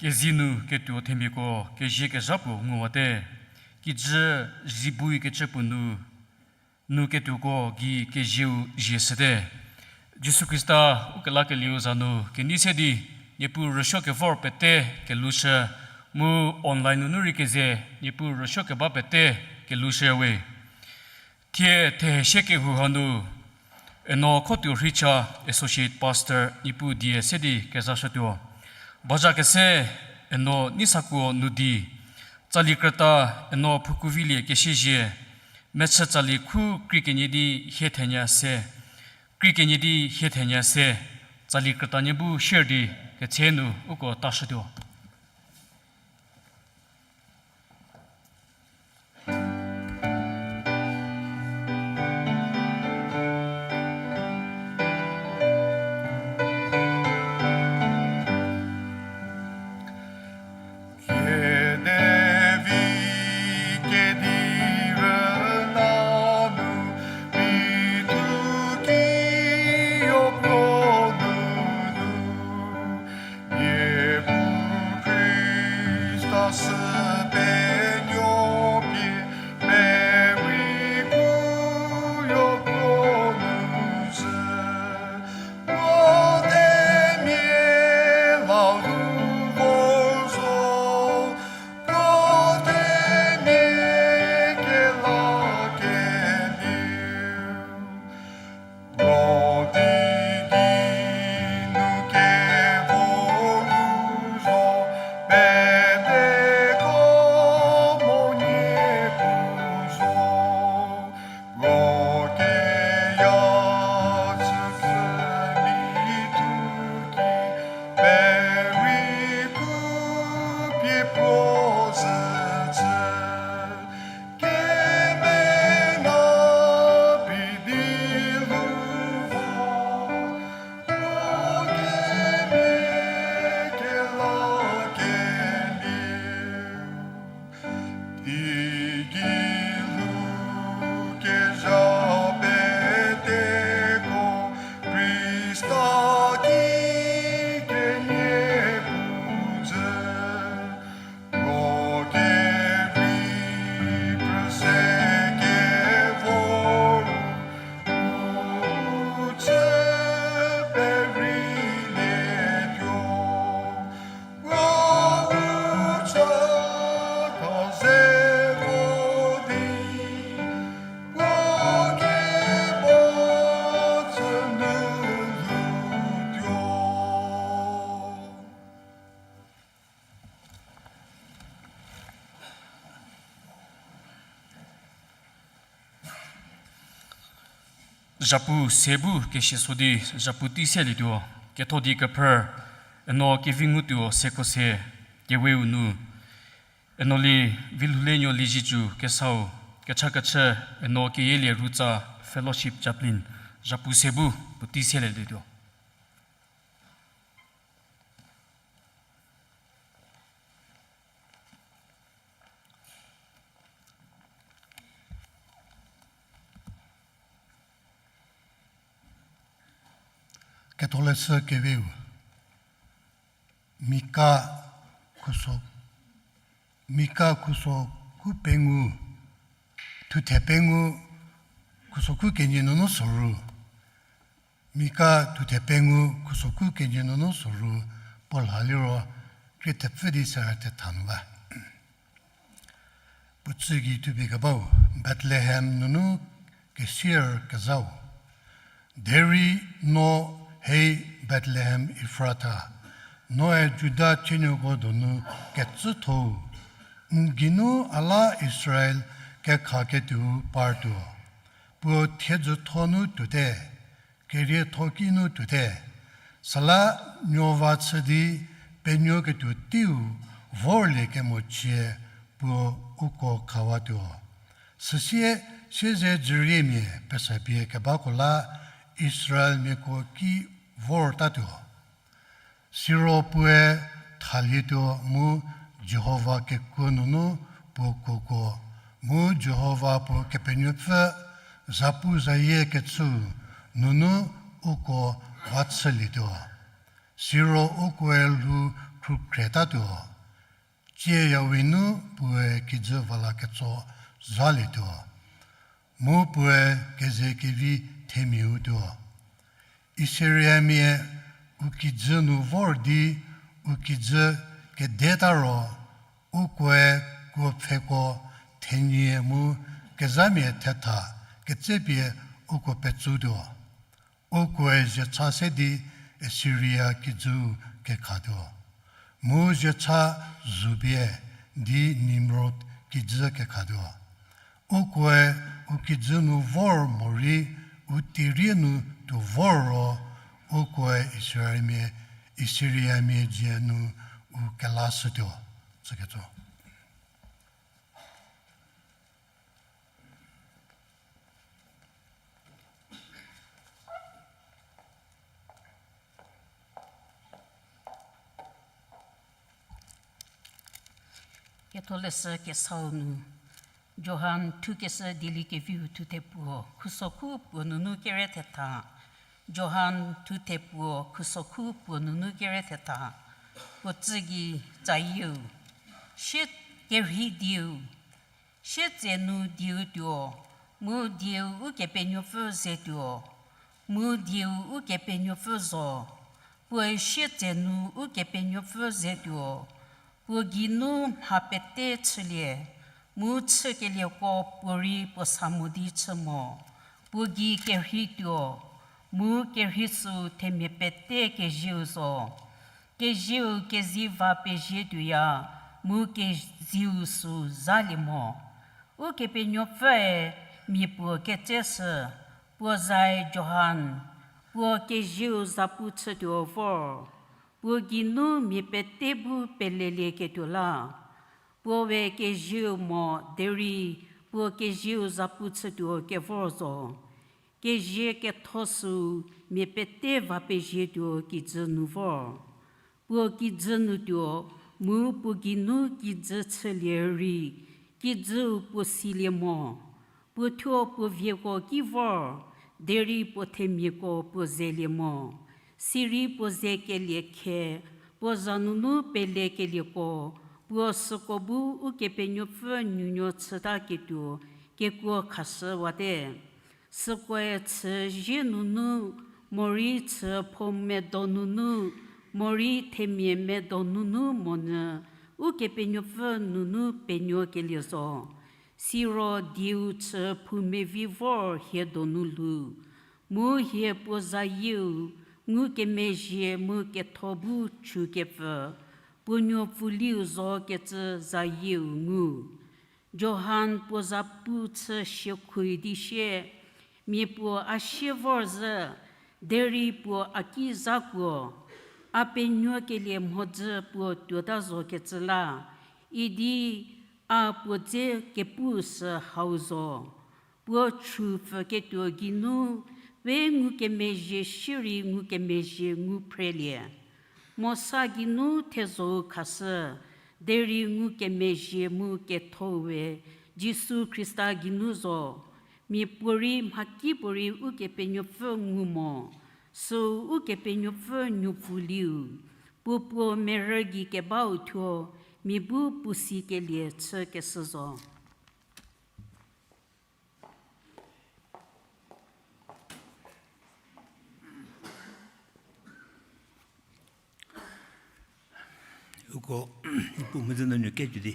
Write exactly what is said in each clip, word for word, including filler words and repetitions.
Kezie nu ketuo themiako kezie kezha puo nguwate. Kijü zibui kecü puo nu, nu ketuoko gei kezieu zie shüte. Jisu Khrista ukelakelieu za nu kenei se di, Niepuu rüsuo kevor pete kelhushü, mu online nunu rei keze, Niepuu rüsuo keba pete kelhushüwe. Thie theheshie kehou hanu, Eno Khotuo Rhicha, Associate Pastor, Niepuu die se di kezashütuo. Baza kese, Eno Neisakuo Nudi, tsali krüta, Eno Phukuvilie Kesiezie, mechü tsali khu krie kenie di hie thenya se, krie kenie di hie thenya se, tsali krütanie bu share di ketse nu uko tashütuo. Zhapu se bu kesie so di zhapu tei selietuo, ketho di kephrü, Eno Kevingutuo Sekhose, keweu nu, Eno Li Vilhoulenuo Liezietsu kesau, kechakechü, Eno Keyielie Rutsa, Fellowship Chaplain, zhapu se bu puotei selietuo. Ketholeshü keweu, Mika khuso, Mika khuso khu pengou, thuthe pengou, khuso khu kenie nunu soru. Mika thuthe pengou khuso khu kenie nunu soru, puo la liro krie thepfü di sera thetha nu ba. Puo tsü gei thupie kebau, Bethlehem nunu kesier kezhau. Derei no, hei Bethlehem Efratha, noe Juda chienuoko donu kecütho-u, n geinu a la Israel kekhaketuou partuo. Puo thiedzütho nu tuote, kerietho ki nu tuote, süla nuo va chü di penuoketuo teiu vorlie kemo chie puo uko khawatuo. Süsie siezedzüriemia pesapie kebako la Israelmiako ki vortatuo. Siro puoe thalietuo mu Jihova kekuo nunu puo kuokuo, mu Jihova puo Kepenuopfü zapuzayie kechü nunu uko va chülietuo. Siro ukoe lhou khrukhrietatuo. Tsieyawi nu puoe kijü va la ketso zhalietuo, mu puoe keze kevi themiau tuo. Israelmia u kijü nu vor di u kijü kedeta ro, ukoe kuopfheko thenie mu kezhamia thetha ketsepie uko petsutuo. Ukoe ziecha se di Assyria kijüu kekhatuo, mu ziecha zupie di Nimrod kijü kekhatuo. Ukoe u kijü nu vor morei u tirie nu tuo vor ro, ukoe Israelmia, Assyriamia dzie nu u kelashütuo. Tsüketso. Ketholeshü Kesau nu, Johan thukeshü Dieliekeviu thuthe puo, khusokhu puo nunu kere thetha. Johan thuthe puo, khusokhu puo nunu kere thetha. Puo tsü gei tsayieu, sie kerhei dieu, sietsenu dieu tuo, mu dieu Ukepenuopfü ze tuo, mu dieu Ukepenuopfü zo, puoe sietsenu Ukepenuopfü ze tuo, puo geinu mha pete chülie, mu chükelieko puorei puo sa mo di chü mo, puo gei kerhei tuo, mu kerhei süu themia pete kezieu zo. Kezieu keziva pezie tuoya, mu kezieu süu zhalie mo. Ukepenuopfüe mia puo ketseshü, puo zae Johan, puo kezieu zapu chütuo vor, puo geinu mia pete bu pelelieketuo la. Puo we kezieu mo derei puo kezieu zapu chütuo kevor zo. Kezie ketho süu mia pete va pezietuo kijü nu vor. Puo kijü nu tuo, mu puo geinu kijü chülie rei, kijüu puo silie mo. Puo thuo puo vieko ki vor, derei puo themiako puo zelie mo. Sirei puo zekelie khe, puo za nunu pelekelieko, puo süko bu Ukepenuopfü nuonuo chütaketuo kekuo khashüwate. Sükoe chüzie nunu, morei chüpho medo nunu, morei themia medo nunu monyü, Ukepenuopfü nunu penuokelie zo. Siro dieu chüphou mevi vor hie donu lhou, mu hie puo zayieu ngukemezhie mu ketho bu chükepfü, puo nuopfuliu zokecü zayieu ngu. Johan puo zapu chü siekhoui di sie, mia puo a sie vor zhü, derei puo a ki zhakuo, a penuokelie mhodzü puo tuota zokecü la, idi a puo dze kepu sü hau zo. Puo chüpfüketuo geinu, we ngukemezhie shierei ngukemezhie ngu phrelie. Mosa geinu thezho-u khashü, derei ngukemezhie mu ketho we Jisu Khrista geinu zo. Miapuorei mhakipuorei Ukepenuopfü ngu mo, süu Ukepenuopfü nuopfuliu, puo puo merü gei kebau thuo, mia bu puo sikelie chükeshü zo. Uko, Niepuu mhodzü nunu ketuo di,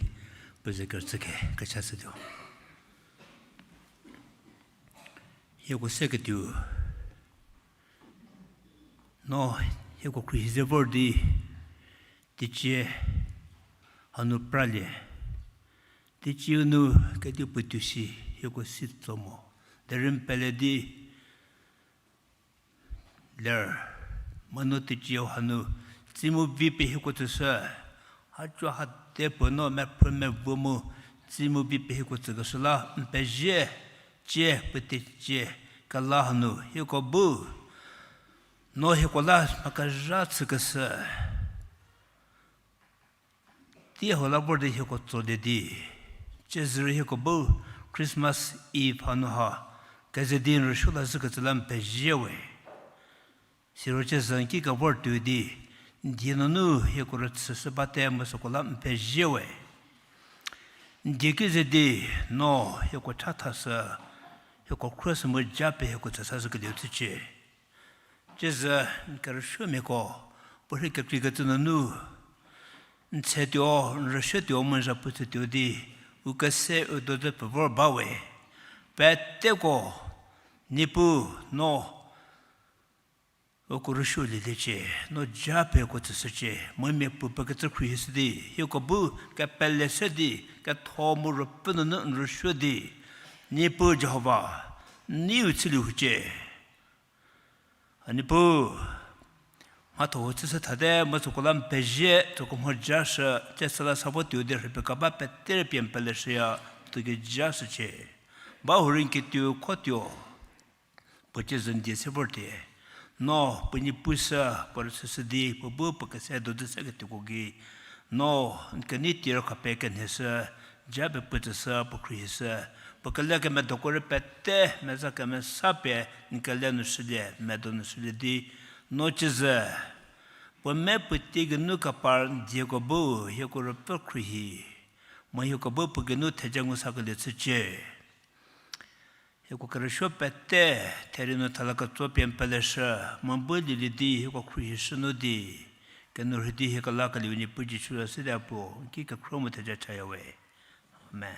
puo ze kerüchü ke, kechashütuo. Hieko seketuo. No, hieko khruohi ze vor di, teicie hanu pralie. Teicieu nu kedipuo tuo si hieko si tso mo. Derei n pele di ler. Mano teicieu hanu, tsi mu vi pie hieko tsüshü. Haco hate puo no mephrü mevo mu, tsi mu vi pie hieko tsükeshü la, n pezie, cie puo teicie, kela hanu, hieko bu. No hieko la mha kezha chükeshü. Tei hau la vor di hieko tsolie di. Ciezürei hieko bu Christmas Eve hanu ha, keze di n rüsuo la zhükecü la n pezie we. Siro ciezü n ki kevor tuo di, n die nunu hieko rüchüshü bate mu süko la n pezie we. N die ki ze di no hieko chathashü, hieko khrüshü mu japie hieko tsüsashükelieu chücie. Tsiezü n kerüsuomiako, puo rhei kekreikecü nunu, n tsetuo, n rüsuotuo mu n zhapu tsütuo di, u kese u do ze pevor ba we. Peteko, Niepuu, no uko rüsuolieliecie, no japie uko tsüshücie, mu mia puo pekecü khruohishü di, hieko bu kepeleshü di, ketho mu ruopfü nunu n rüsuo di, Niepuu Jihova, n neiu chülie hucie. A Niepuu, mhatho-u chüshü thate mu süko la n pezie, süko mhojashü, tsie süla sa votuo di rhüpie keba pete rei pie n peleshüya, tuo kezashücie. Ba hurei n kituo khotuo, puo tsiezü n die se vor tie. No puo niepushü, puo rüchüshü di, puo bu puo kese do ze seketuoko gei, no n kenei tie rükha pie kenheshü, japie puo tsüshü, puo khruohishü, puo kele kemedoko rei pete meza kemesa pie n kele nu shülie, medo nu shülie di, no tsiezü puo me puo tie geinu kepar n dieko bu hieko ruopfü khruohi, mu hieko bu puo geinu theja ngu sakelie chücie. Hieko kerüsuo pete therie nu thela ketso pie n peleshü, mu bu lielie di hieko khruohishü nu di, kenourhei di hieko lakelieu Niepuu Jisu za se di a puo n ki kekhro mu theja chaya we. Amen.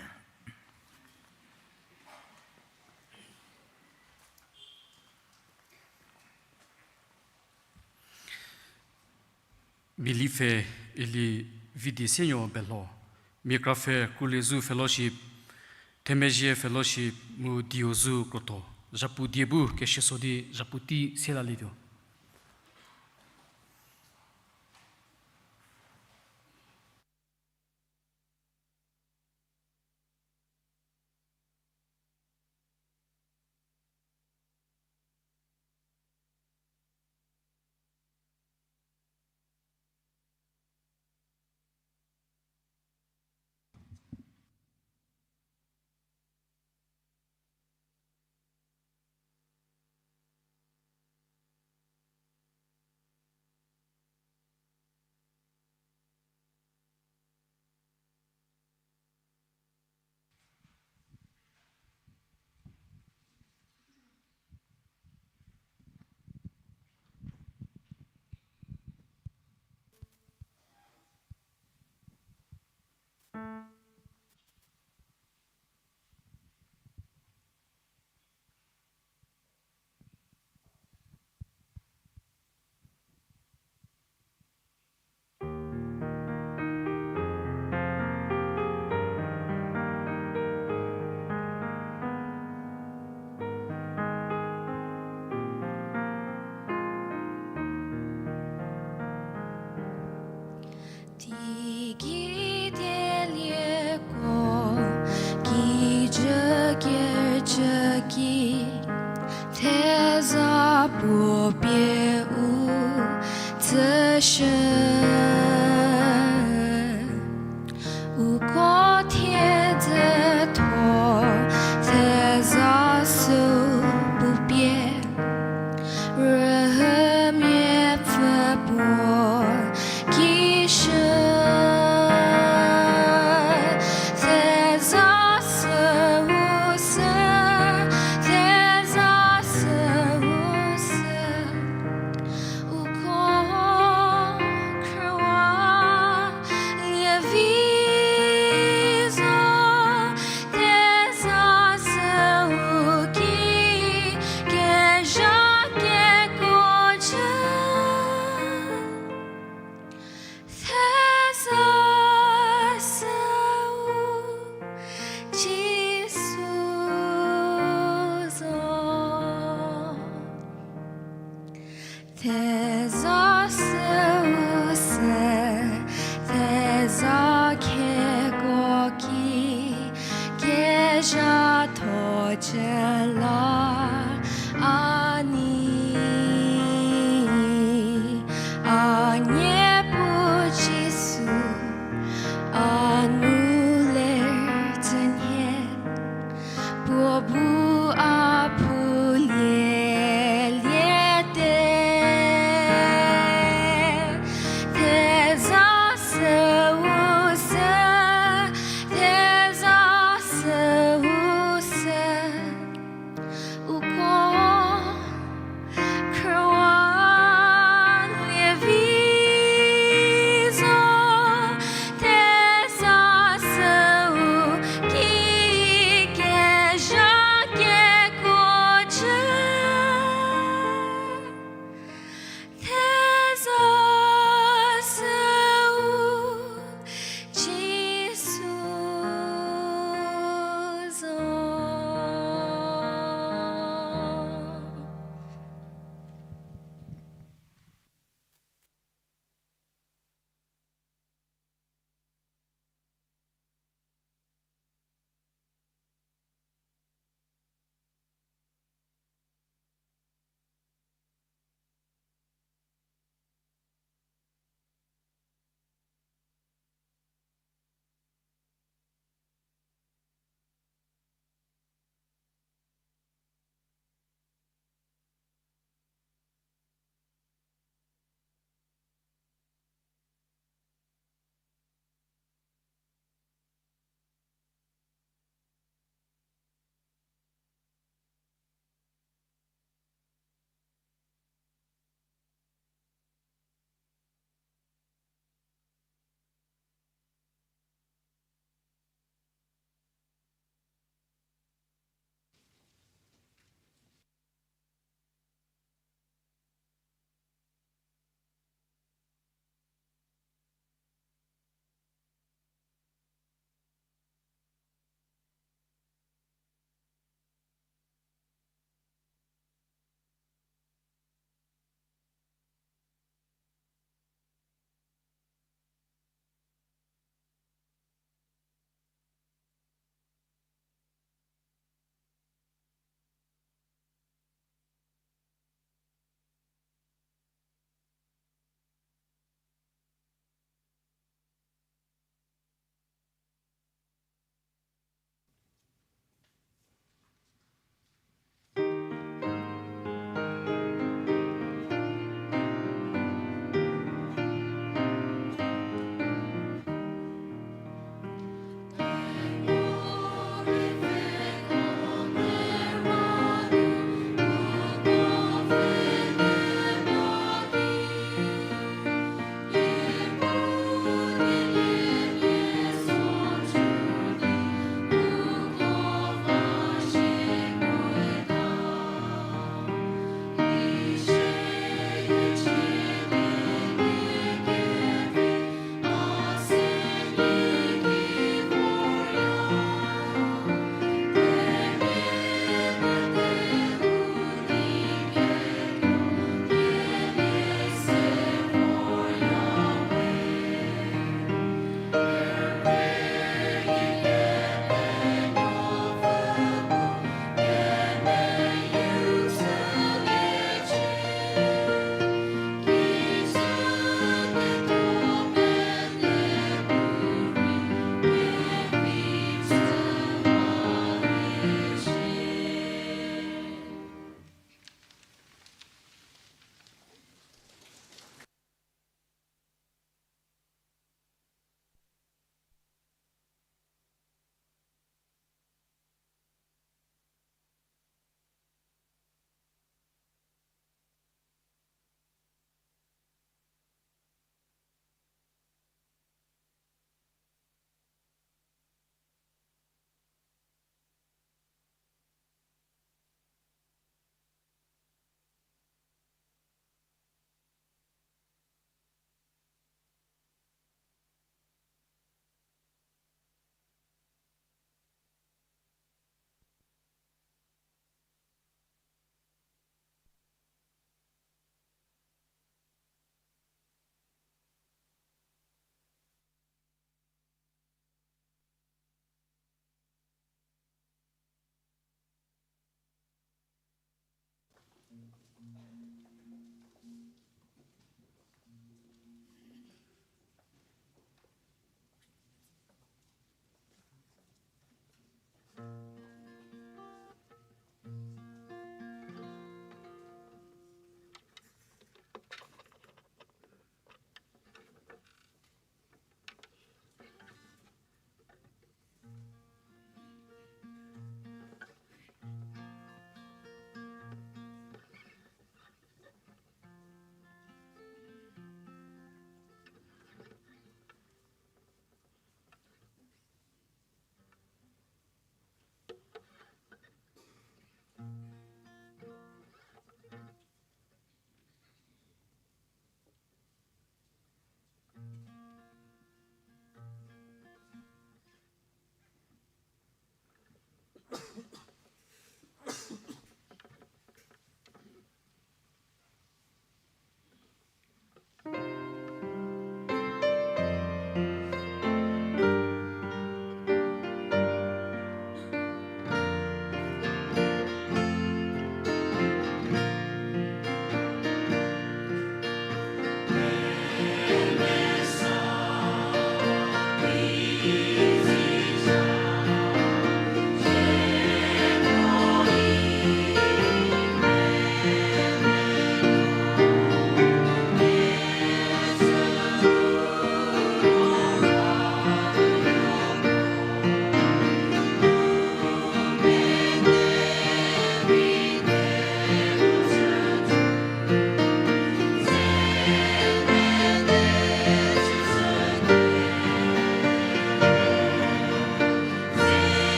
Mialipfü Eli Vidiesenuo Belho, mia krapfü Kruliezu Fellowship, Themezhie Fellowship mu Diozu Krotho, zhapu die bu keshüso di zhapu tei se lalietuo. Teigei dielieko kijü kerüchü ki, theza puo pie u tsüshü. Uko thiedzü tho theza sü pupie, rühümiapfü puo ki shü, theza sü u sü, theza sü u sü. Uko khrüwa lievi zo, theza sü u ki kezha kekuo chü. Theza sü u Jisu zo. Theza sü u sü, theza kekuo ki kezhatho chü la a nei, a Niepuu Jisu, a nu ler tsünhie, puo bu a phulie liete.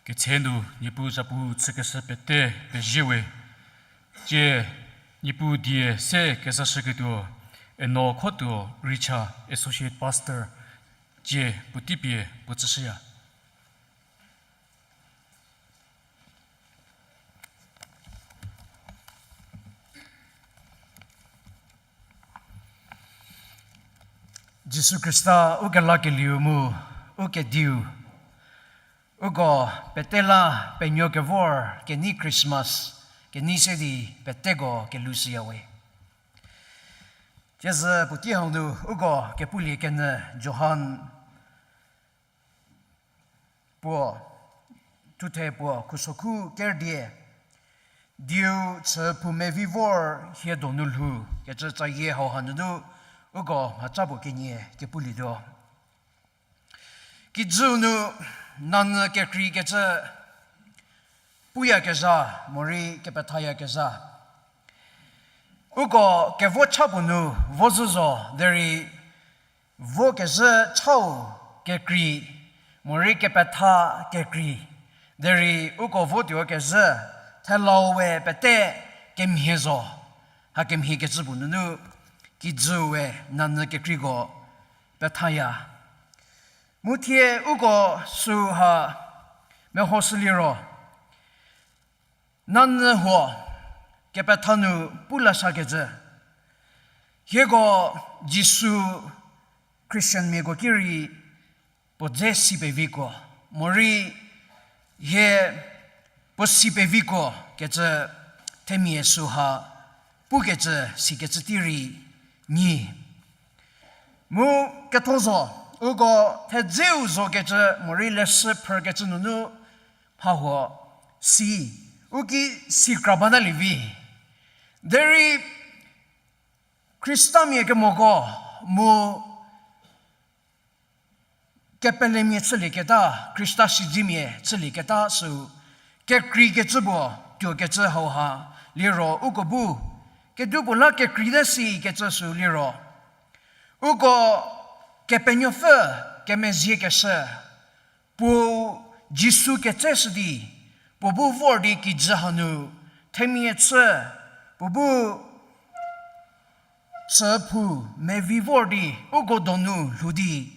Ketse nu Niepuu zapu chükeshü pete pezie we. Tie Niepuu die se kezashüketuo Eno Khotuo Richa, Associate Pastor, tie puotei pie puo tsüshüya. Jisu Khrista, u kelakelieu mu u kediu, uko pete la penuo kevor kenei Christmas kenei se di peteko kelushüya we. Tiesü puotei hau nu uko kepulie kenyü Johan puo, thuthe puo khusokhu kerdie, dieu chü phou mevi vor hie donu lhou kecü tsayie hau hanunu uko mhaca puo kenie kepulietuo. Kijüu nu nanyü kekreikecü puyakezha morei kepethayakezha, uko kevo cha puo nu vo zhü zo derei vokezhü chau kekrei morei kepetha kekrei, derei uko votuo kezhü thelau we pete kemhie zo. Hakemhiekecü puo nunu kijüu we nanyü kekreiko pethaya. Mu thie uko süu ha mehoshüliro, nanyü huo kepetha nu pu lasakecü, hieko Jisu Christianmiako ki rei puo dze si peviko, morei hie puo si peviko kecü themia süu ha pukecü sikecü tei rei nyi. Mu ketho zo, uko thedzeu zokecü morei leshü phrükecü nunu mha huo si, u ki si kra batalie vi. Derei Khristamia kemoko mu kepelemia chülieketa, Khrista siedzemia chülieketa süu kekreikecü puo tuokecü hauha liro uko bu kedipuo la kekreite sikecü süu liro, uko Kepenuopfü kemezhiekeshü, puo Jisu ketseshü di, puo bu vor di kijü hanu themia chü, puo bu chü phou mevi vor di uko donu lhou di,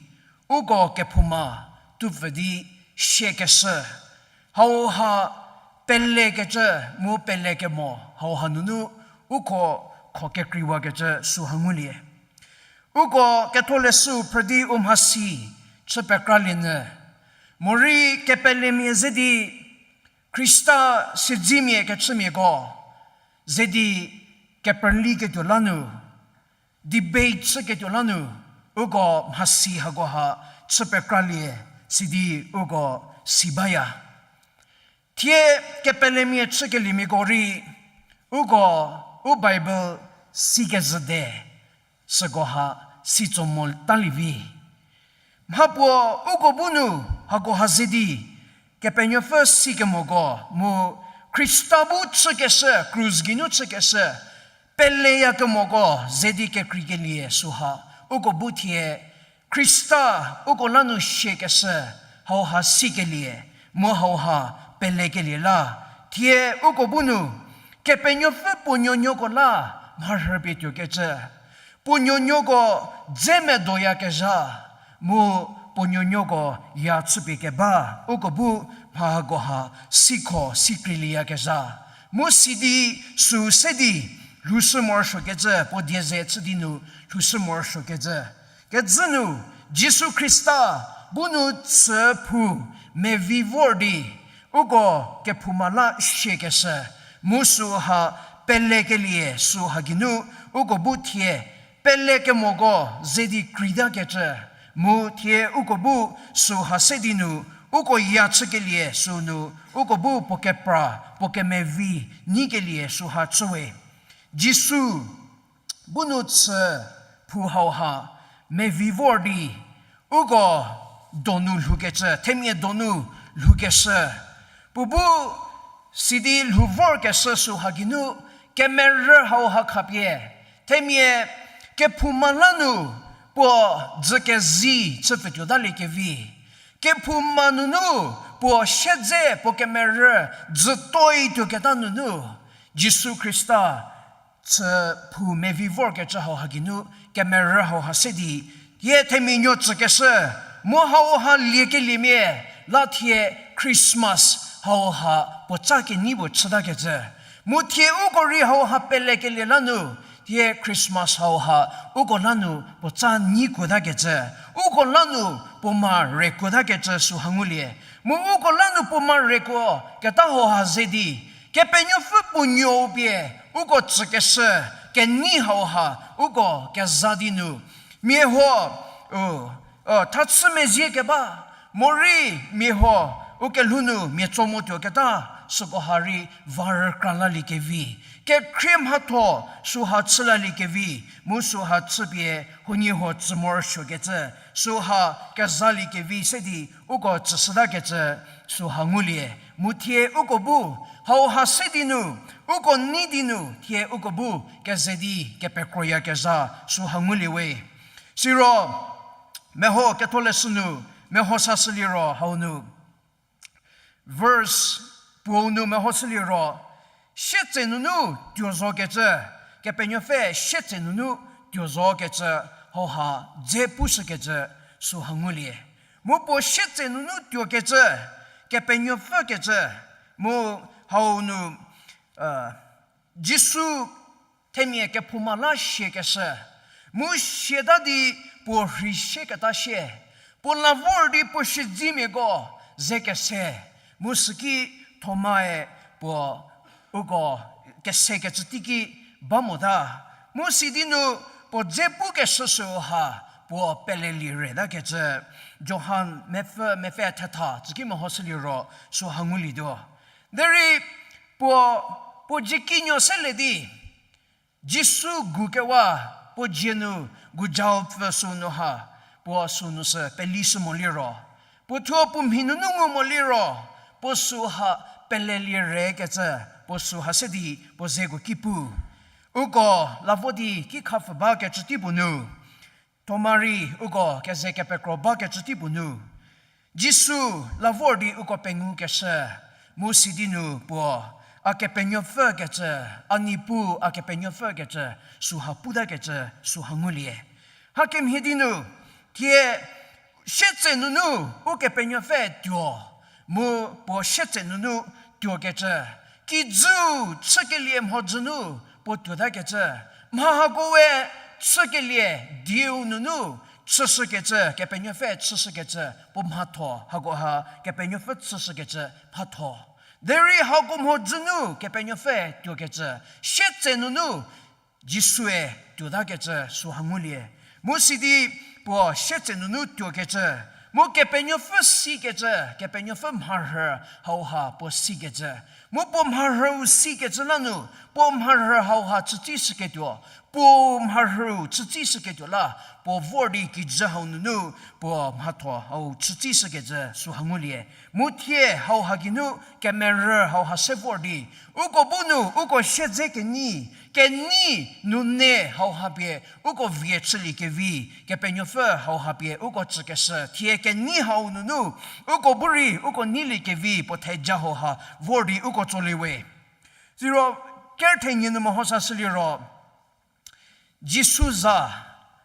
uko kephouma tupfü di siekeshü, hauha pelekecü mu pelekemo hauha nunu uko kho kekreiwakecü süha ngulie. Uko ketholeshüu phrü di u mhasi chü pekralie nyü, morei kepelemia ze di Khrista siedzemia kechümiako ze di keperliketuo la nu, debate chüketuo la nu, uko mhasi hakoha chü pekralie sidi uko si baya. Thie kepelemia chükeliemiako rei uko u Bible sikezhü de, sükoha si tso motalie vi. Mhapuo uko bu nu hakoha ze di Kepenuopfü sikemoko mu Khrista bu chükeshü, krus geinu chükeshü, peleyakemoko ze di kekreikelie süha uko bu thie Khrista uko la nu siekeshü hauha sikelie, mu hauha pelekelie la, thie uko bu nu Kepenuopfü puo nuonuoko la mharhüpie tuokecü, puo nuonuoko dze medoyakezha, mu puo nuonuoko ya chüpie keba, uko bu mha hakoha sikho sikreilieyakezha. Mu sidi süu se di lhoushü morosuokecü, puo die ze chü di nu lhoushü morosuokecü. Kecü nu, Jisu Khrista bu nu chü phou mevi vor di, uko kephouma la siekeshü, mu süha pelekelie süha geinu, uko bu thie pelekemoko ze di kreitakecü, mu thie uko bu süha se di nu, uko ya chükelie sünu, uko bu puo kepra, puo kemevi nyikelie süha chüwe. Jisu bu nu chü phou hauha mevi vor di, uko donu lhoukecü, themia donu lhoukeshü, puo bu sidi lhou vorkeshü süha geinu, kemerü hauha khapie, themia kephouma la nu puo dzü kezi chü pfütuotaliekevi, kephouma nunu puo siedze, puo kemerü, dzütoi tuoketa nunu, Jisu Khrista chü phou mevi vorkecü hauha geinu, kemerü hauha se di, thie themia nuo tsükeshü, mu hauha liekeliemia, la thie Christmas hauha puo tsa kenyi puo chütakecü. Mu thie uko rei hauha pelekelie lanu, thie Christmas hauha uko lanu puo tsa nyi kuotakecü, uko lanu puo ma re kuotakecü süha ngulie. Mu uko lanu puo ma rekuo keta hauha ze di, Kepenuopfü puo nuou pie uko tsükeshü kenyi hauha uko keza di nu, mia huo, u, thachü mezie keba, morei mia huo u kelhou nu mia tso mo tuoketa, süko ha rei va rükra laliekevi, kekhrie mhatho süha chü laliekevi, mu süha chüpie huoniehuo tsü morosuokecü, süha kezaliekevi se di uko tsüshütakecü süha ngulie. Mu thie uko bu, hauha se di nu, uko nei di nu thie uko bu keze di kepekroyakezha süha ngulie we. Siro, meho ketholeshü nu, meho sashüliro hau nu, verse puou nu mehoshüliro, sietse nunu tuo zokecü, Kepenuopfü sietse nunu tuo zokecü, hauha dze pushükecü süha ngulie. Mu puo sietse nunu tuokecü, Kepenuopfükecü, mu hau nu, Jisu themia kephouma la siakeshü, mu siata di puo rhei sieketa sie, puo la vor di puo siedzemiako ze kese, mu süki Thomae puo uko kesekecü teiki ba mota, mu sidi nu puo dze pukeshü süha puo pelelie retakecü, Johan mepfü, mepfü thetha tsüki mehoshüliro süha ngulietuo. Derei puo, puo dzie kinuo sele di, Jisu gukewa puo dzie nu gujaopfü sünu ha, puo sünu sü pelishü moliro, puo thuo puo mhi nunu ngu moliro, puo süha pelelie rekecü, puo süha se di puo zeko ki pu. Uko la vo di ki khapfü bakecü tei puo nu, Thoma rei uko keze kepekro bakecü tei puo nu, Jisu la vor di uko pengukeshü, mu sidi nu puo, A Kepenuopfükecü, A Niepuu, A Kepenuopfükecü, süha putakecü süha ngulie. Hakemhie di nu, thie sietse nunu Ukepenuopfü tuo, mu puo sietse nunu tuokecü, kijüu chükelie mhodzü nu puo tuotakecü, mha hako we chükelie dieu nunu chüshükecü, Kepenuopfü chüshükecü puo mhatho, hakoha Kepenuopfü chüshükecü mhatho. Derei hako mhodzü nu Kepenuopfü tuokecü, sietse nunu Jisue tuotakecü süha ngulie. Mu sidi puo sietse nunu tuokecü, mu Kepenuopfü sikecü, Kepenuopfü mharhü hauha puo sikecü. Mu puo mharhüu sikecü la nu, puo mharhü hauha chütsishüketuo, puo mharhüu chütsishüketuo la, puo vor di kijü hau nunu, puo mhatho hau chütsishükecü süha ngulie. Mu thie hauha geinu kemerü hauha se vor di, uko bu nu uko siedze kenyi, kenyi nune hauha pie uko vie chüliekevi, Kepenuopfü hauha pie uko tsükeshü, thie kenyi hau nunu, uko bu rei uko neiliekevi puo theja hauha vor di uko tsolie we. Siro kerthenyi nu meho sashüliro, Jisu za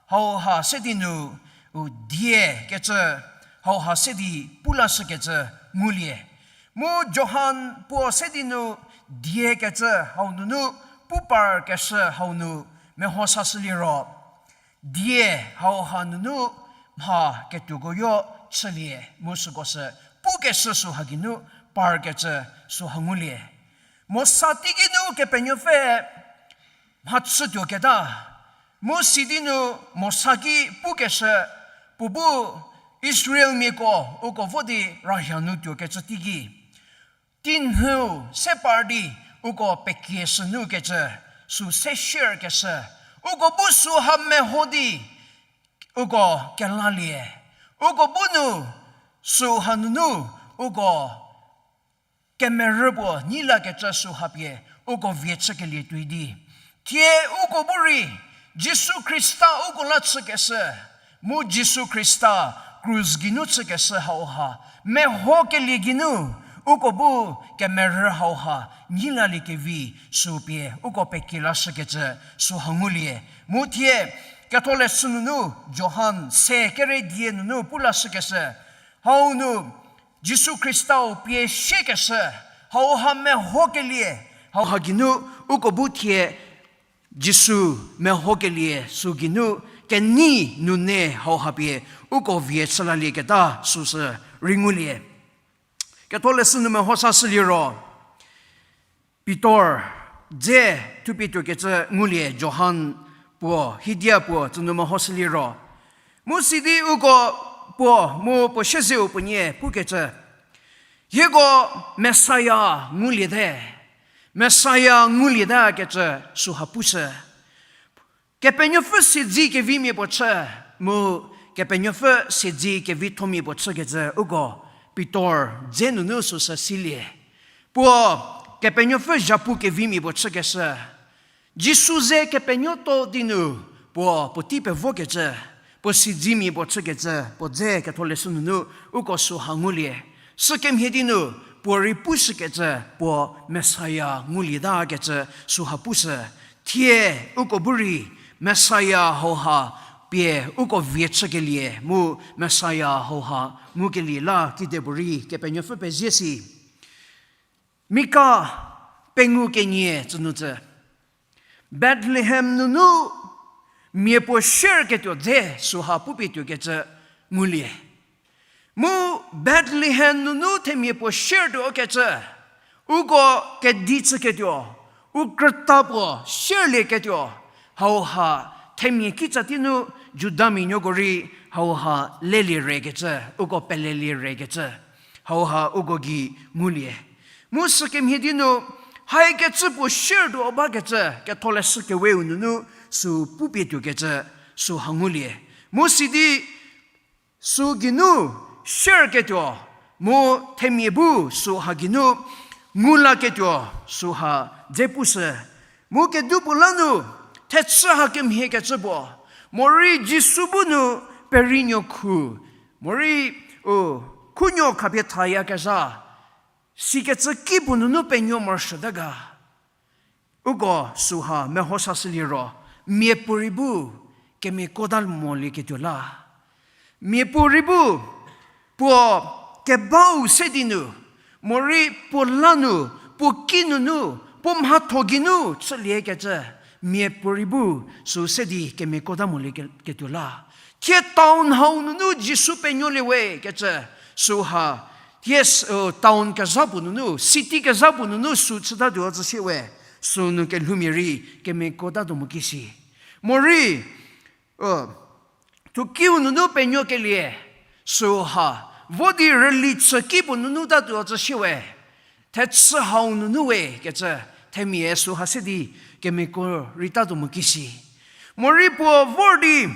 hauha se di nu, u die kecü hauha se di pu lashükecü ngulie. Mu Johan puo se di nu die kecü hau nunu pu parkeshü hau nu meho sashüliro, die hauha nunu mha ketuoko yo chülie mu süko sü pukeshü süha geinu parkecü süha ngulie. Mosa teiki nu Kepenuopfü mhachütuoketa, mu sidi nu Mosa ki pukeshü, puo bu Israelmiako uko vo di rahia nu tuokecü teiki, tinhüu se par di uko pekie sünu kecü, sü se share keshü, uko bu süha meho di uko kelalie, uko bu nu süha nunu uko kemerü puo nyi lakecü süha pie uko vie chükelie tuoi di. Thie uko bu rei Jisu Khrista uko la chükeshü, mu Jisu Khrista krus geinu chükeshü hauha, mehokelie geinu, uko bu kemerü hauha, nyilaliekevi, sü pie, uko pekie lashükecü, sü ha ngulie. Mu thie, ketholeshü nunu, Johan se kere die nunu pu lashükeshü, hau nu, Jisu Khristau pie siekeshü, hauha mehokelie, hauha geinu, uko bu thie, Jisu mehokelie sü geinu kenei nune hauha pie uko vie chülalieketa süsü rei ngulie. Ketholeshü nu meho sashüliro, Pitor dze thupie tuokecü ngulie Johan puo, hidia puo tsünu mehoshüliro. Mu sidi uko puo, mu puo siezeu puo nie pukecü, hieko Messiah nguliete, Messiah ngulietakecü süha pushü. Kepenuopfü siedze kevimia puo chü, mu Kepenuopfü siedze kevithomia puo chükecü uko Pitor dze nunu süsü silie. Puo Kepenuopfü zhapu kevimia puo chükeshü. Jisu ze kepenuotuo di nu, puo puotei pevokecü, puo siedzemia puo chükecü, puo dze ketholeshü nunu uko süha ngulie. Sükemhie di nu, puo rei pushükecü, puo Messiah ngulietakecü süha pushü. Thie uko bu rei Messiah hauha pie uko vie chükelie, mu Messiah hauha ngukelie la kidepuorei Kepenuopfü pezie si. Mika pengou kenie tsünu tsü, Bethlehem nunu mia puo sierketuo dze süha pupie tuokecü ngulie. Mu Bethlehem nunu themia puo siertuokecü, uko kedi chüketuo, u krüta puo sierlieketuo, hauha themia kitsa tei nu Judamia nuoko rei hauha lelie rekecü, uko pelelie rekecü, hauha uko gei ngulie. Mu sükemhie di nu, haikecü puo siertuo bakecü, ketholeshü keweu nunu sü pupie tuokecü, süha ngulie. Mu sidi sü geinu sierketuo, mu themia bu süha geinu ngulaketuo, süha dze pushü. Mu kedipuo la nu, thechü hakemhiekecü puo, morei Jisu bu nu perinuo khu, morei, u, khunuo khapie thayakezha, sikecü ki puo nunu penuo morosuota ga. Uko süha meho sashüliro, miapuorei bu kemiakota molieketuo la. Miapuorei bu puo kebau se di nu, morei puo la nu, puo ki nunu, puo mhatho geinu chüliekecü, miapuorei bu sü se di kemiakota molieketuo la. Thie town hau nunu Jisu penuolie we kecü, süha, thie, town kezha puo nunu, city kezha puo nunu sü chütatuo tsü sie we, sünu kelhoumia rei kemiakotatuo mo kisi. Morei, thukiu nunu penuokelie, süha, vo di rüli chü ki puo nunu tatuo tsü sie we, thechü hau nunu we kecü, themia süha se di kemiako reitatuo mo kisi. Morei puo vor di,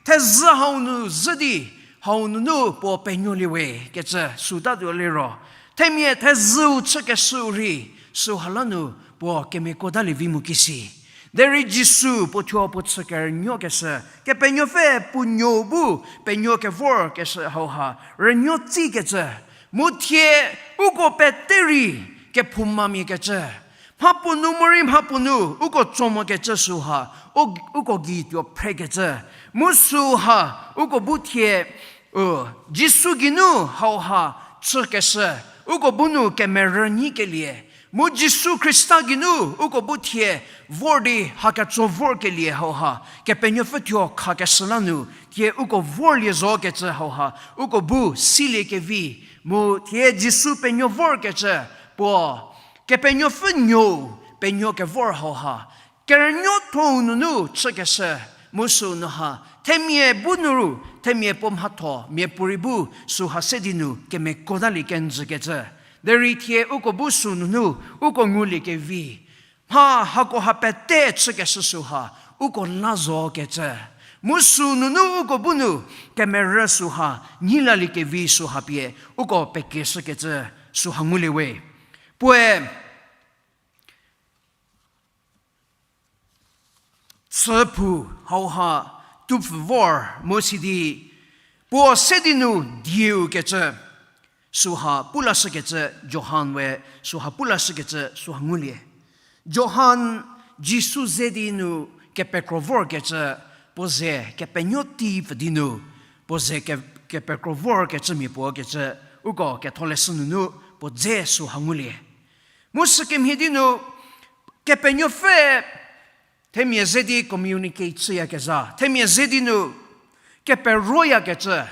thezhü hau nu zhü di, hau nunu puo penuolie we kecü sütatuo liro, themia thezhüu chükeshüu rei, süha la nu puo kemiakotalie vi mo kisi. Derei Jisu puo thuo puo chü kerünuokeshü, Kepenuopfü puo nuou bu penuo kevorkeshü hauha rünuo tsikecü, mu thie uko pete rei kephoumamiakecü, mhapuo nu morei mhapuo nu uko tso mokecü süha, u, uko gei tuo phrekecü, mu süha uko bu thie, u, Jisu geinu hauha chükeshü, uko bu nu kemerü nyikelie, mu Jisu Khrista geinu uko bu thie vor di haketso vorkelie hauha, Kepenuopfü thuo khakeshü la nu, thie uko vorlie zokecü hauha, uko bu siliekevi, mu thie Jisu penuo vorkecü, puo, Kepenuopfü nuou, penuo kevor hauha, kerünuothou nunu chükeshü, mu sünu ha, themia bu nu ru, themia puo mhatho, miapuorei bu süha se di nu kemiakotalie kenjükecü. Derei thie uko bu sünunu, uko nguliekevi, mha hakoha pete chükeshü süha, uko la zokecü. Mu sünunu uko bu nu, kemerü süha, nyilaliekevi süha pie, uko pekieshükecü, süha ngulie we. Puoe, chüphou hauha tupfü vor mu sidi, Puo se di nu dieu kecü, süha pu lashükecü, Johan we süha pu lashükecü süha ngulie. Johan Jisu ze di nu kepekro vorkecü, puo ze kepenuo tei pfü di nu, puo ze ke-, kepekro vorkecümia puo kecü, uko ketholeshü nunu puo dze süha ngulie. Mu sükemhie di nu, Kepenuopfü themia ze di communicate chüyakezha, themia ze di nu keperoyakecü,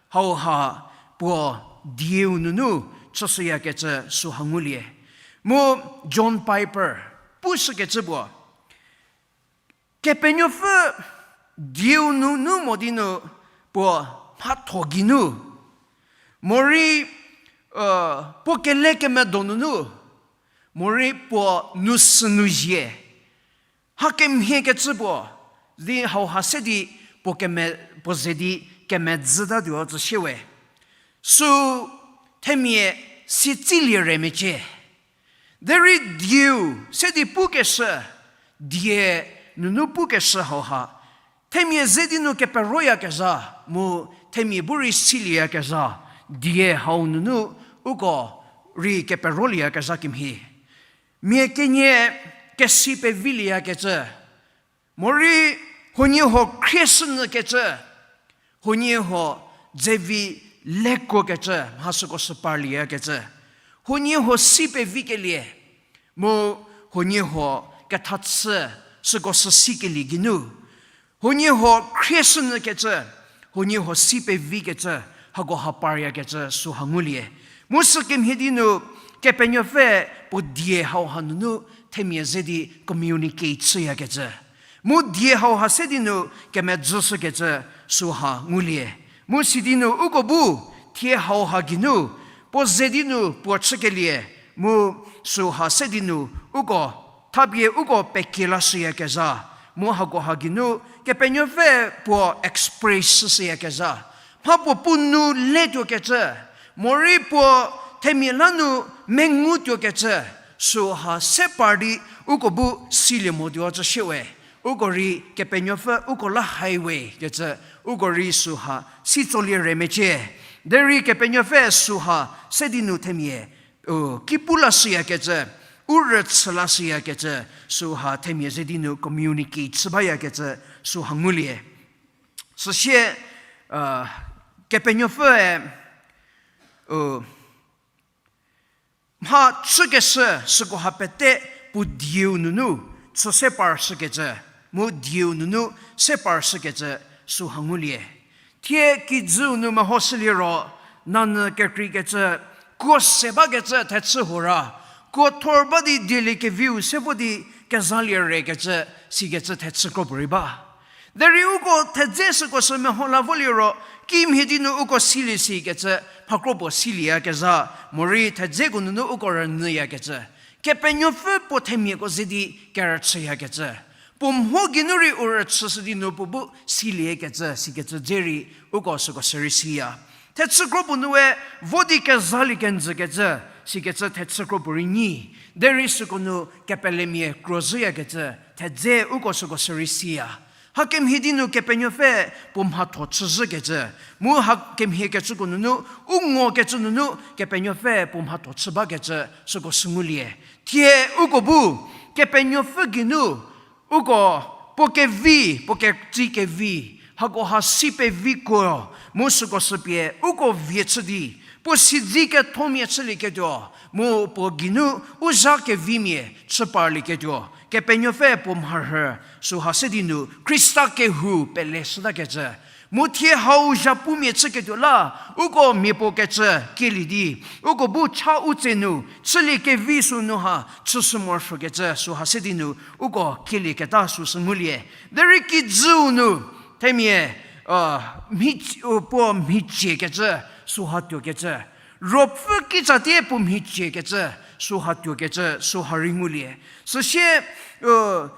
hauha puo dieu nunu chüshüyakecü süha ngulie. Mu John Piper pushükecü puo, Kepenuopfü dieu nunu mo di nu puo mhatho geinu, morei, puo kelekemedo nunu, morei puo nu sünu zie, hakemhie kecü puo, di hauha se di puo keme-, puo ze di kemedzütatuo tsü shie we. Sü themia si tsilie re mecie. Derei dieu se di pukeshü, die nunu pukeshü hauha, themia ze di nu keperoyakezha, mu themia bu rei silieyakezha, die hau nunu uko rei keperolieyakezha kemhie. Mia kenie kesi pevilieyakecü, morei huoniehuo khrieshünyükecü, huoniehuo dzevi lekuokecü, mha süko sü parlieyakecü, huoniehuo si pevikelie, mu huoniehuo kethachü süko sü sikelie geinu, huoniehuo khrieshünyükecü, huoniehuo si pevikecü, hakoha paryakecü süha ngulie. Mu sükemhie di nu, Kepenuopfü puo die hauha nunu themia ze di communicate chüyakecü, mu die hauha se di nu kemedzüshükecü süha ngulie. Mu sidi nu uko bu thie hauha geinu puo ze di nu puo chükelie, mu süha se di nu uko thapie uko pekie lashüyakezha, mu hakoha geinu Kepenuopfü puo express shüyakezha, mha puo pu nu letuokecü, morei puo themia la nu mengutuokecü, süha se par di uko bu silie motuo tsü shie we. Uko rei Kepenuopfü uko la highway kecü, uko rei süha si tsolie re mecie. Derei Kepenuopfü süha se di nu themia ki pu lashüyakecü, u rüchü lashüyakecü, süha themia ze di nu communicate chü bayakecü süha ngulie. Süsie, Kepenuopfüe mha chükeshü sükoha pete puo dieu nunu chü se par shükecü, mu dieu nunu se par shükecü süha ngulie. Thie kijüu nu mehoshülie ro, nanyü kekreikecü, kuo se bakecü thechü hora, kuo thor ba di dieliekeviu se vo di kezalie rekecü, sikecü thechü kro puorei ba. Derei uko thedze süko sü meho la volie ro, kimhie di nu uko silie sikecü, mha kro puo silieyakezha, morei thedzeko nunu uko rünyüyakecü, Kepenuopfü puo themiako ze di kerüchüyakecü, puo mho geinu rei u rüchüshü di nu puo bu siliekecü, sikecü dze rei uko süko sü rei siya. Thechü kro puo nue vo di kezalie kenjükecü, sikecü thechü kro puorei nyi, derei süko nu kepelemia krozhüyakecü, thedze uko süko sü rei siya. Hakemhie di nu Kepenuopfü puo mhatho chüzhükecü, mu hakemhie kecüko nunu, u ngokecü nunu Kepenuopfü puo mhatho chü bakecü süko sü ngulie. Thie uko bu Kepenuopfü geinu uko puo kevi, puo ketsi kevi, hakoha si peviko, mu süko sü pie uko vie chü di, puo siedzi kethomia chülieketuo, mu puo geinu u zha kevimia chü parlieketuo, Kepenuopfü puo mharhü süha se di nu Khrista kehou pele shütakecü, mu thie hau zhapumia chüketuo la, uko mia puo kecü kielie di, uko bu cha u tse nu chülie kevi sünu ha chüshü morosuokecü süha se di nu uko kielieketa süsü ngulie. Derei kijüu nu themia, mhi-, puo mhiciekecü süha tuokecü, ruopfü kitsatie puo mhiciekecü süha tuokecü süha rei ngulie. Süsie,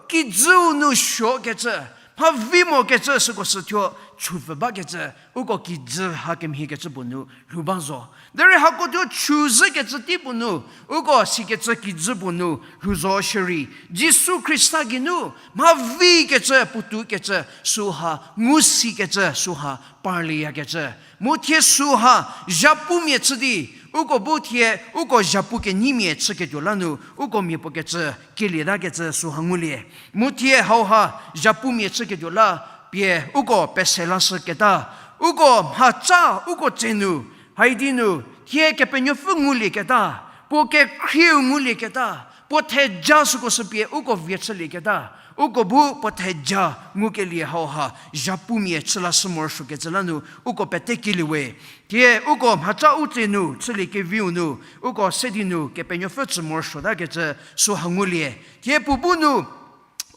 kijüu nu suokecü, mha vi mokecü süko sü thuo chupfü bakecü, uko kijü ha kemhiekecü puo nu lhou ba zo. Derei hako thuo chuzhükecü tei puo nu, uko sikecü kijü puo nu lhou zo shierei, Jisu Khrista geinu mha vikecü, puotoukecü, süha ngu sikecü, süha parlieyakecü. Mu thie süha zhapumia chü di, uko bu thie, uko zhapu kenyimia chüketuo la nu, uko mia puo kecü, kelietakecü süha ngulie. Mu thie hauha zhapumia chüketuo la, pie uko pese lashüketa, uko mhaca uko tse nu, haidi nu, thie Kepenuopfü ngulieketa, puo kekhrieu ngulieketa, puo theja süko sü pie uko vie chülieketa, uko bu puo theja ngukelie hauha zhapumia chü lashü morosuokecü la nu uko pete keliewe. Thie uko mhaca u tse nu chüliekeviu nu, uko se di nu Kepenuopfü tsü morosuotakecü süha ngulie. Thie puo bu nu,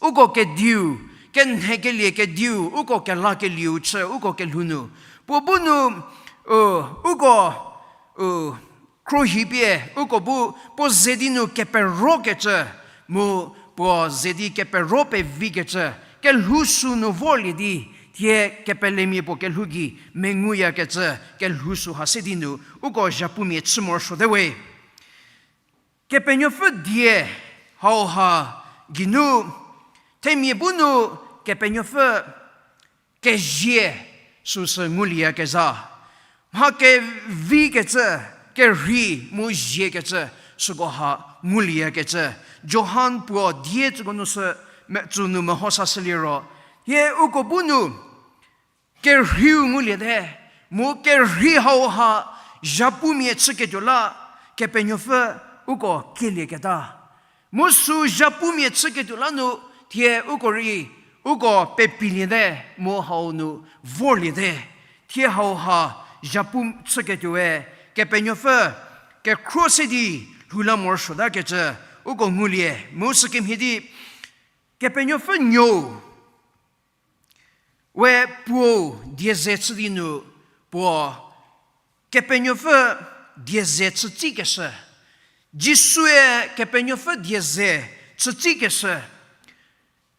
uko kediu, kenhekelie kediu, uko kelakelieu chü uko kelhou nu, puo bu nu, u, uko, u, khruohipie uko bu puo ze di nu keperokecü, mu puo ze di kepero pevikecü, kelhou sü nu vorlie di, thie kepelemia puo kelhou gei menguyakecü, kelhou süha se di nu uko zhapumia chü morosuote we. Kepenuopfü die hauha geinu, themia bu nu Kepenuopfü kezie süsü ngulieyakezha. Mha kevikecü, kerhei mu ziekecü, süko ha ngulieyakezha. Johan puo die tsüko nu sü me-, tsü nu meho sashüliro, hie uko bu nu kerheiu nguliete, mu kerhei hauha zhapumia chüketuo la, Kepenuopfü uko kelieketa. Mu sü zhapumia chüketuo la nu, thie uko rei, uko pepiliete, mu hau nu vorliete. Thie hauha zhapu chüketuoe, Kepenuopfü kekhro se di lhou la morosuotakecü uko ngulie, mu sükemhie di, Kepenuopfü Nuou we puou die ze chü di nu, puo Kepenuopfü die ze chütsikeshü. Jisue Kepenuopfü die ze chütsikeshü.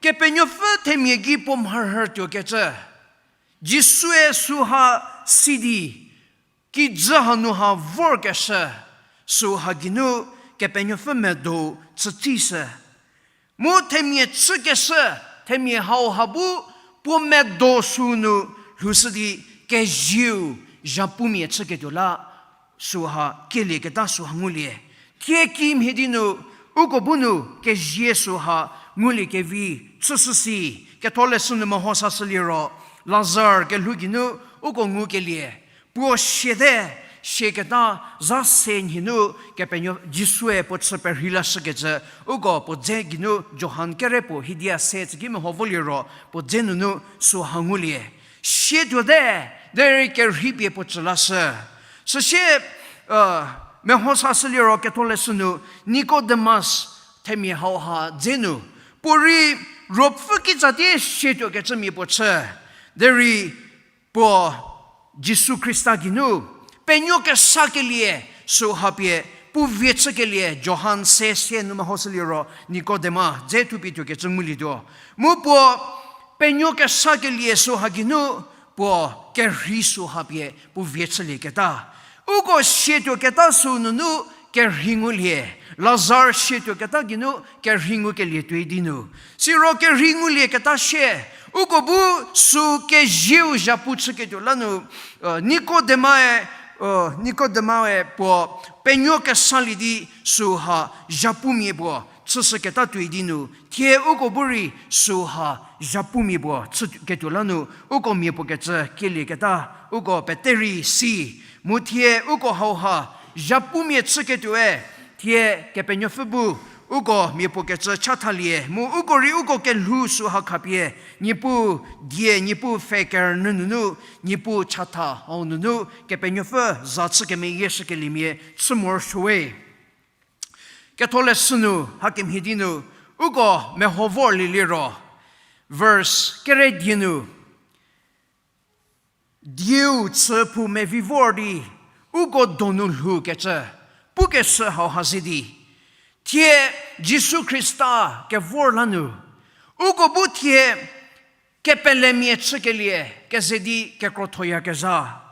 Kepenuopfü themia gei puo mharhütuokecü. Jisue süha si di, kijü hanu ha vorkeshü, süha geinu Kepenuopfü medo chütsishü. Mu themia chükeshü, themia hauha bu puo medo sü nu lhoushü di kezieu zhapumia chüketuo la, süha kelieketa süha ngulie. Thie kimhie di nu, uko bu nu kezie süha ngulie kevi chüshü si, ketholeshü nu meho sashüliro, Lazar kelhou geinu uko ngukelie, puo siate, siaketa za se nhie nu Kepenuo Jisue puo chü perhei lashükecü, uko puo dze geinu Johan kere puo hiedia se tsüki meho voliro puo dze nunu süha ngulie. Sietuote, derei kerhei pie puo tsü lashü. Süsie, meho sashüliro ketholeshü nu Nikodemas themia hauha dze nu, puorei ruopfü kitsatie sietuokecümia puo chü, derei puo Jisu Khrista geinu penuo kesakelie süha pie puo vie chükelie Johan se se nu mehoshüliro Nikodema dze thupie tuokecü ngulietuo. Mu puo penuo kesakelie süha geinu puo kerhei süha pie puo vie chülieketa. Uko sietuoketa sü nunu kerhei ngulie, Lazar sietuoketa geinu kerhei ngukelie tuoi di nu. Siro kerhei ngulieketa sie, uko bu sü kezieu zhapu chüketuo la nu, Nikodemae, Nikodemae puo penuo kesalie di süha zhapumia puo chüshüketa tuoi di nu, thie uko bu rei süha zhapumia puo chüketuo la nu, uko mia puo kecü kelieketa, uko pete rei si, mu thie uko hauha zhapumia chüketuoe, thie Kepenuopfü bu uko mia puo kecü chathalie, mu uko rei uko kelhou süha khapie, Niepuu die, Niepuu pfhe kerünyü nunu, Niepuu chatha hau nunu, Kepenuopfü za chü kemeyieshükeliemia chü morosuowe. Ketholeshü nu, hakemhie di nu, uko meho vorlieliro, verse kere die nu, dieu chü phou mevi vor di, uko donu lhoukecü, pukeshü hauha ze di, thie Jisu Khrista kevor la nu, uko bu thie kepelemia chükelie keze di kekrothoyakezha.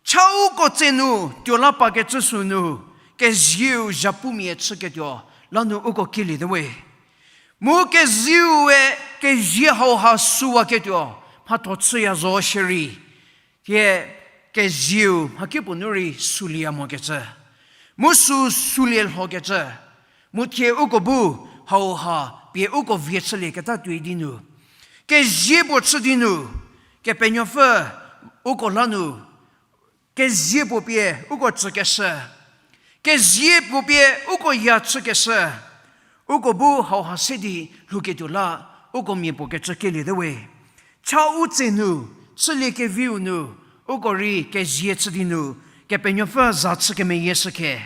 Cha uko tse nu tuo la pakecü sünu, kezieu zhapumia chüketuo la nu uko kiliete we. Mu kezieu-e kezie hauha süwaketuo mhatho chüya zo shierei, thie kezieu mhakipuo nu rei sulieya mokecü, mu sü sulie lhokecü, mu thie uko bu hauha pie uko vie chülieketa tuoi di nu, kezie puo chü di nu, Kepenuopfü uko la nu kezie puo pie uko tsükeshü, kezie puo pie uko ya chükeshü, uko bu hauha se di lhouketuo la uko mia puo kecü keliete we. Cha u tse nu, chülie keviu nu, uko rei kezie chü di nu, Kepenuopfü za chü kemeyie shükhe.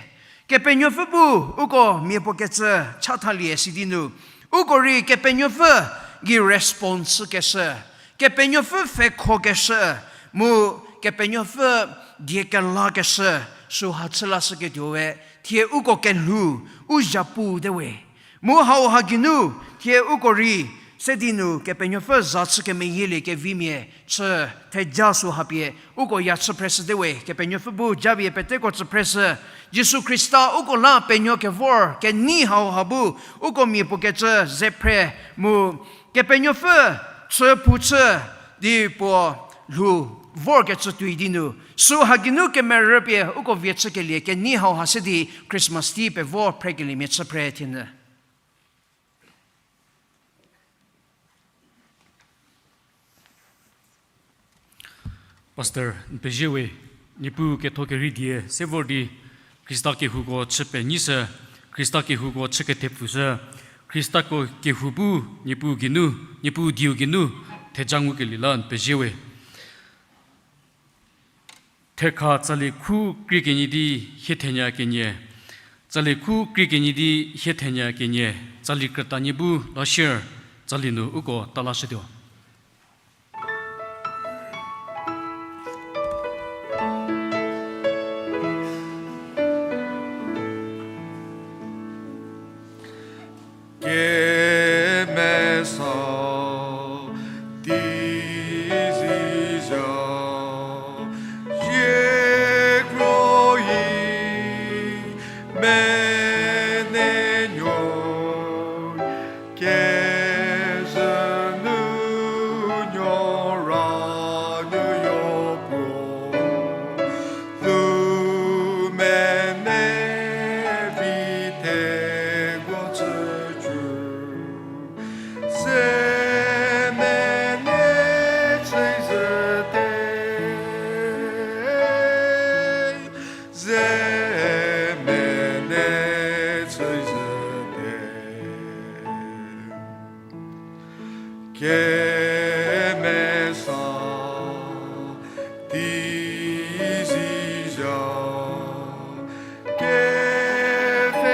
Kepenuopfü bu uko mia puo kecü chathalie si di nu, uko rei Kepenuopfü gei response chükeshü, Kepenuopfü pfhekhokeshü, mu Kepenuopfü die kelakeshü, süha chü lashüketuo we, thie uko kelhou, u zhapu te we. Mu hauha geinu, thie uko rei, se di nu Kepenuopfü za chü kemeyielie kevimia chü theja süha pie uko ya chü phreshüte we. Kepenuopfü bu japie peteko tsü phreshü, Jisu Khrista uko la penuo kevor kenei hauha bu uko mia puo kecü ze phre, mu Kepenuopfü chü phou chü di puo lhou vorkecü tuoi di nu, süha geinu kemerü pie uko vie chükelie kenei hauha se di Christmas tei pevo phrekeliemia chü phre thienyü. Pastor, n pezie we, Niepuu ketho kerhei die se vor di, Khrista kehouko chü penyishü, Khrista kehouko chü kethepfüshü, Khristako kehou bu Niepuu geinu, Niepuu dieu geinu theja ngukelie la n pezie we. Thekha tsali khu krie kenie di hie thenya kenie, tsali khu krie kenie di hie thenya kenie, tsali krütanie bu lashir, tsali nu uko ta lashütuo. Kemesa tei zizha, zie kroyi menenuo, kezhü nu nuo ra nu yopuo, lhou mene vi thekuo chücü, se mene chüzhüte, ze mene chüzhüte. Kemesa tei zizha, kepfheko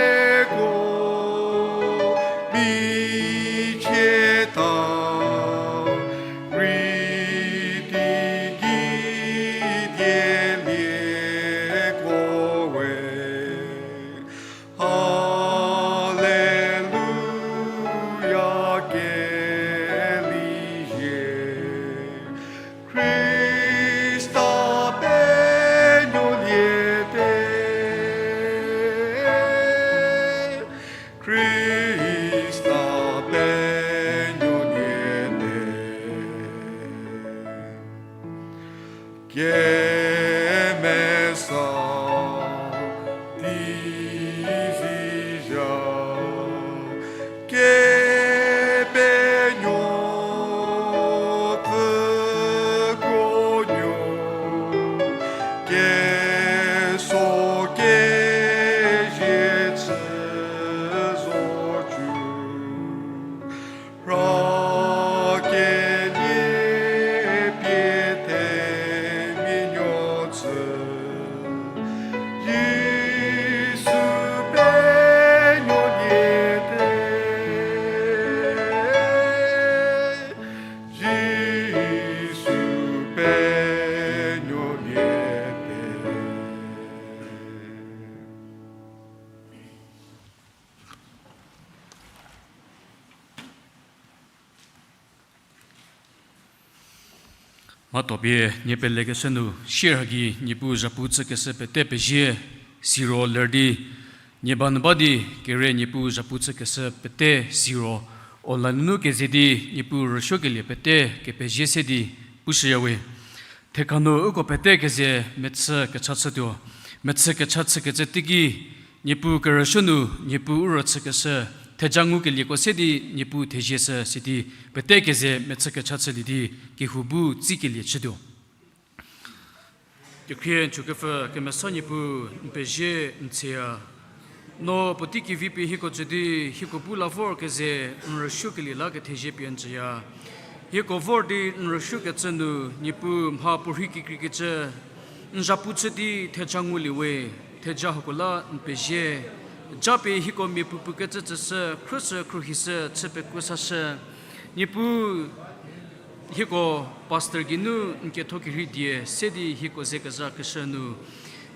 michie ta, rei teigei dielieko we. Haleluya, kelizie. Khrista penuoliete. Khrista penuoliete. Kemesa tei zizha, kepenuo pfükuonuo, keso kezie chü zocü, ra kelie pie themia Mhatho pie nie pelekeshü nu, shierha gei Niepuu zhapu chükeshü pete pezie, siro ler di, nie ba nu ba di, kere Niepuu zhapu chükeshü pete siro, online nunu keze di, Niepuu rüsuokelie pete kepezie se di, pushüyawe. Thekha nu uko pete keze mechü kecha chütuo, mechü kecha chükecü teiki, Niepuu kerüsuo nu, Niepuu u rüchükeshü, theja ngukelieko se di, Niepuu thezieshü sidi, pete keze mechü kecha chülie di, kehou bu tsikelie chütuo. Kekhrie n chükepfü kemesa Niepuu, n pezie n tsüya. No puotei kevi pie hieko tsü di, hieko bu la vor keze n rüsuokelie la kethezie pie n tsüya. Hieko vor di n rüsuokecü nu, Niepuu mha puorhi kekreikecü, n zhapu chü di theja ngulie we, theja hako la n pezie. Japie hieko mia puopuo kecü tsüshü, khrüshü khruohishü, chü pekuo sashü. Niepuu hieko pastor geinu n ketho kerhei die se di hieko ze kezakeshü nu,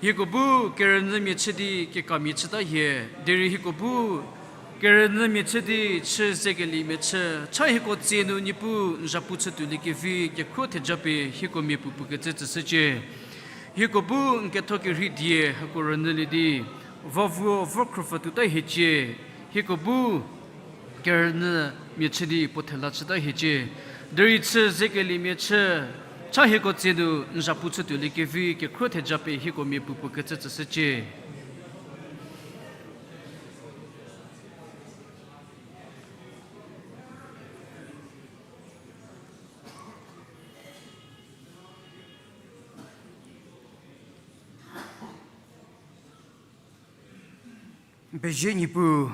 hieko bu kerünyümia chü di kekamia chüta hie, derei hieko bu kerünyümia chü di chü zekeliemia chü, cha hieko tsie nu Niepuu n zhapu chütuoliekevi kekhruo thejapie hieko mia puopuo kecü tsüshücie. Hieko bu n ketho kerhei die hako rünyülie di, vavuo vorkhruopfü tuota hiecie, hieko bu kerünyümia chü di puo thela chüta hiecie. Derei chü zekeliemia chü, cha hieko tsie nu n zhapu chütuoliekevi kekhruo thejapie hieko mia puopuo kecü tsüshücie. Pezie Niepuu,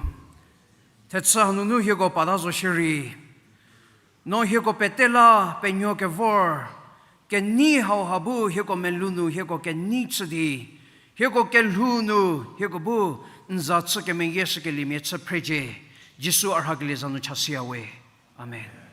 thechü hanunu hieko pata zo shierei, no hieko pete la penuo kevor, kenei hauha bu hieko melou nu hieko kenei chü di, hieko kelhou nu hieko bu n za chü kemeyieshükeliemia chü phrecie. Jisu a rhakelie za nu chashüyawe. Amen.